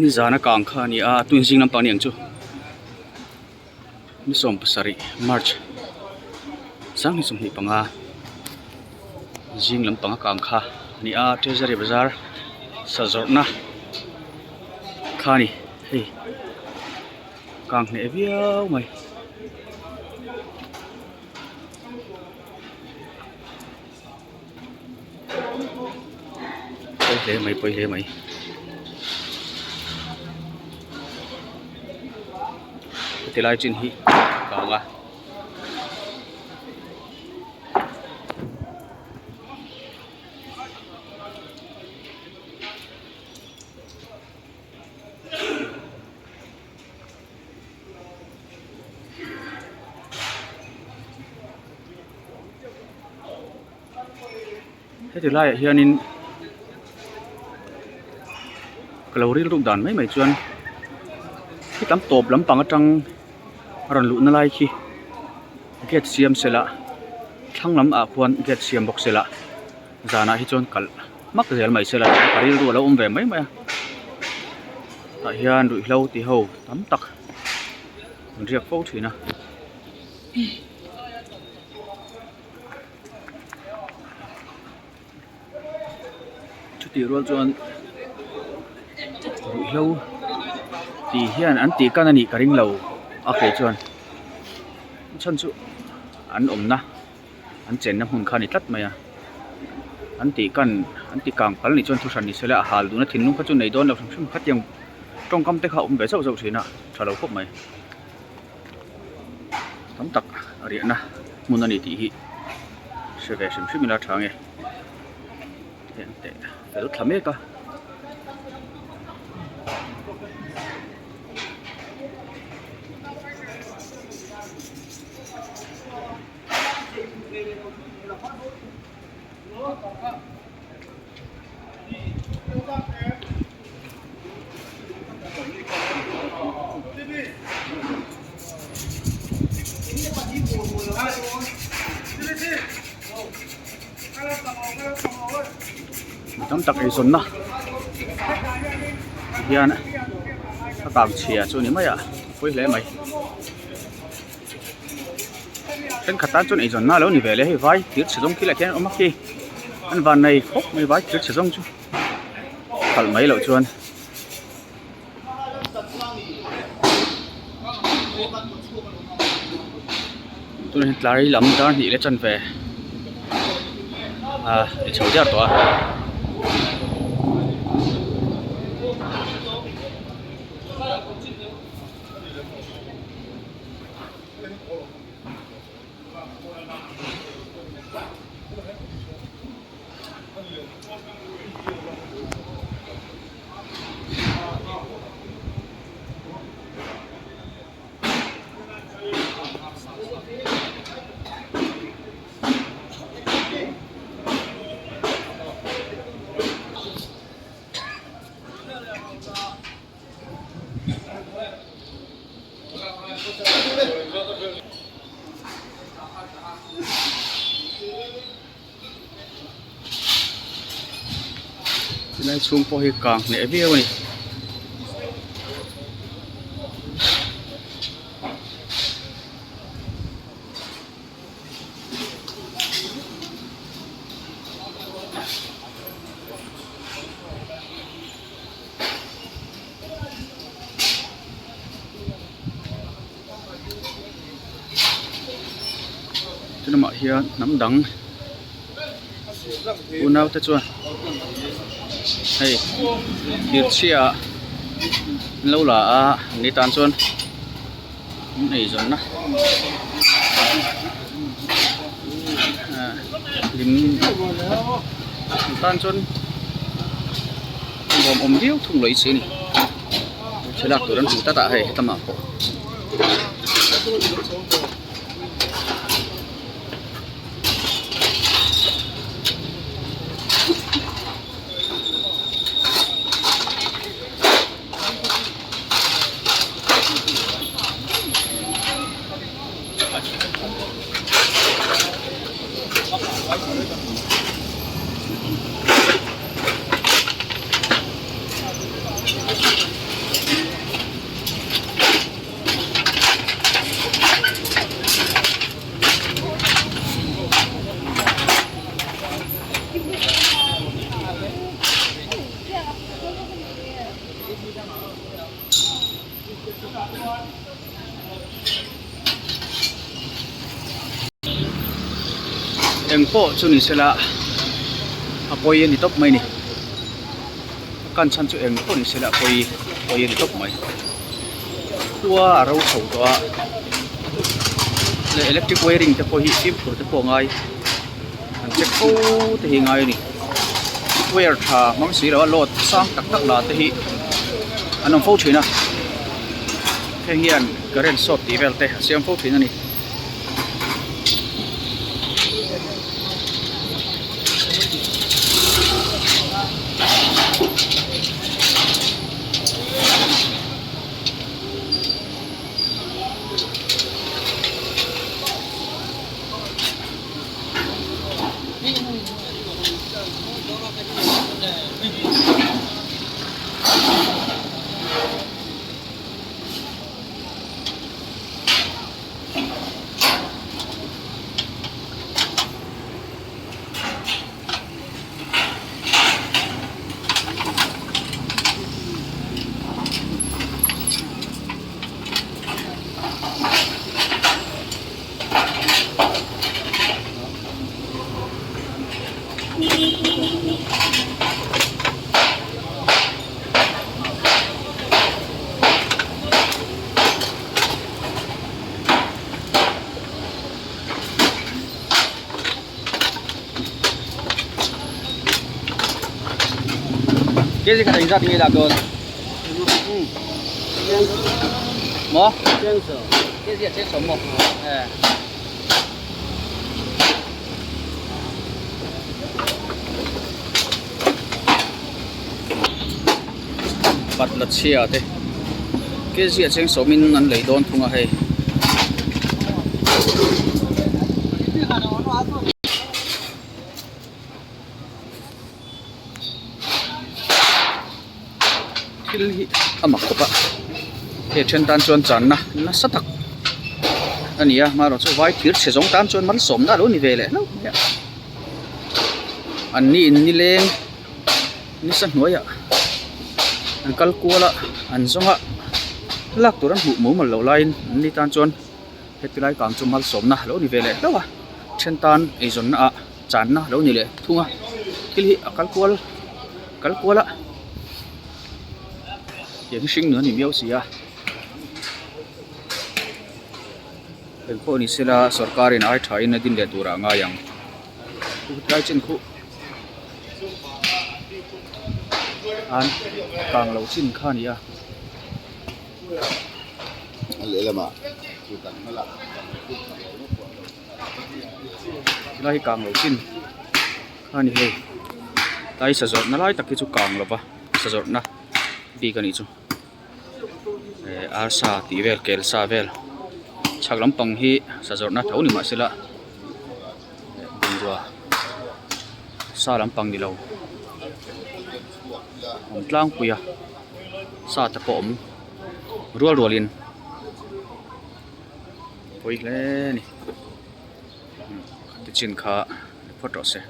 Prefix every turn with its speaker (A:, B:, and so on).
A: Nizan a kang kha a ni a tun zing lampang ni ang chu ni 17 march 2025 zing lampang a kang kha a ni a treasury bazar sa zawrhna kha a ni hei kang hneh viau mai. Pawi hle mai pawi hle mai heti lai chin hi ka ang a. Heti laiah hianin ka lo rilruk dan mai mai chuan khitam tawp lampang atang a rawn luhna lai khi gate siam sela thlang lam ah khuan gate siam bawk sela zanah hi chuan kalh hmak zel mai sela ka rilru a lo awm ve mai mai a tah hian ruihhlo ti ho tam tak an riak fo thin a. Chutih rual chuan ruihhlo tih hian an tih kan a nih ka ring lo a kei chuan chhan chu an awmna an chenna hmun kha a ni tlat mai a an tih kan an ti kang pal nih chuan thu hran ni se la a hal duhna thinlung kha chu nei dawn lo hrim hrim khatiang tawngkam te kha a awm ve zauh zauh thin a tha lo khawp mai. Tam tak a riahna hmun a ni tih hi hre ve hrim hrim ila tha nge heng te fel thla mek a. Mi tam tak eizawnna hian a kang chhia chu a ni mai a pawi hle mai thenkhat tan chuan eizawnna a lo ni ve leh hei vai thir chhe zawng khi lah khian an awm a khi an van nei khawp mai vai thir chhe zawng chu. khalh mai loh chuan tunah hian tlai lam dar hnih leh chanve ah ti chho diar tawh a. Tilai chhung pawh hi kang hneh viau a ni. Lamah hian hnam dang unau te chuan hei thir chhia ah an lo la a an ni tan chuan an eizawnna ah hlim an tan chuan nuam awm viau thung lo i chi a ni. Thlalak tur an hmu tlat a hei helamah pawh. Engpawh chu ni sela a pawi a ni tawp mai a ni. A kan chhan chu engpawh ni sela a pawi pawi a ni tawp mai. Khua a ro chho tawh a leh electric wiring te pawh hi fimkhur te pawh a ngai an check fo te hi a ngai a ni. Wire tha hmang si lo a load sang tak tak lah te hi an awm fo thin a heng hian current short tih vel te a siam fo thin a ni. Kg khat engzat nge lak dawn? Maw? Kg a cheng sawm maw? Eh. Patla chhia te kg a cheng sawmin an lei dawn thung a hei. Thil hi a mak khawp a hei then tan chuan channa nasa tak a ni a amaherawh chu vai thir chhe zawng tan chuan malsawmna a lo ni ve leh hlauh mai a an ni in nileng nisa hnuaiah an kal kual a an zawng a lak tur an hmuh mumal loh laiin an ni tan chuan heti lai kang chu malsawmna a lo ni ve leh hlauh a then tan eizawnna ah channa a lo ni leh thung a thil hi a kal kual kal kual a tiang hi hring nun a ni miau si a engpawh ni sela sorkar in ai tha in a din leh turah a ngai ang tlai chin khuh an kang lo chin kha a ni a. Tilai hi kang lo chin kha a ni hei tlai sa zawrhna lai tak hi chu kang lova sa zawrhna bik a nih chu eh arsa tih vel kel sa vel chhak lampang hi sa zawrhna tho ni mahsela eh bungrua sa lampang ni lo awm tlangpui a sa te pawh awm rual rual in pawi hle a ni ti chin kha ni phawt rawh se.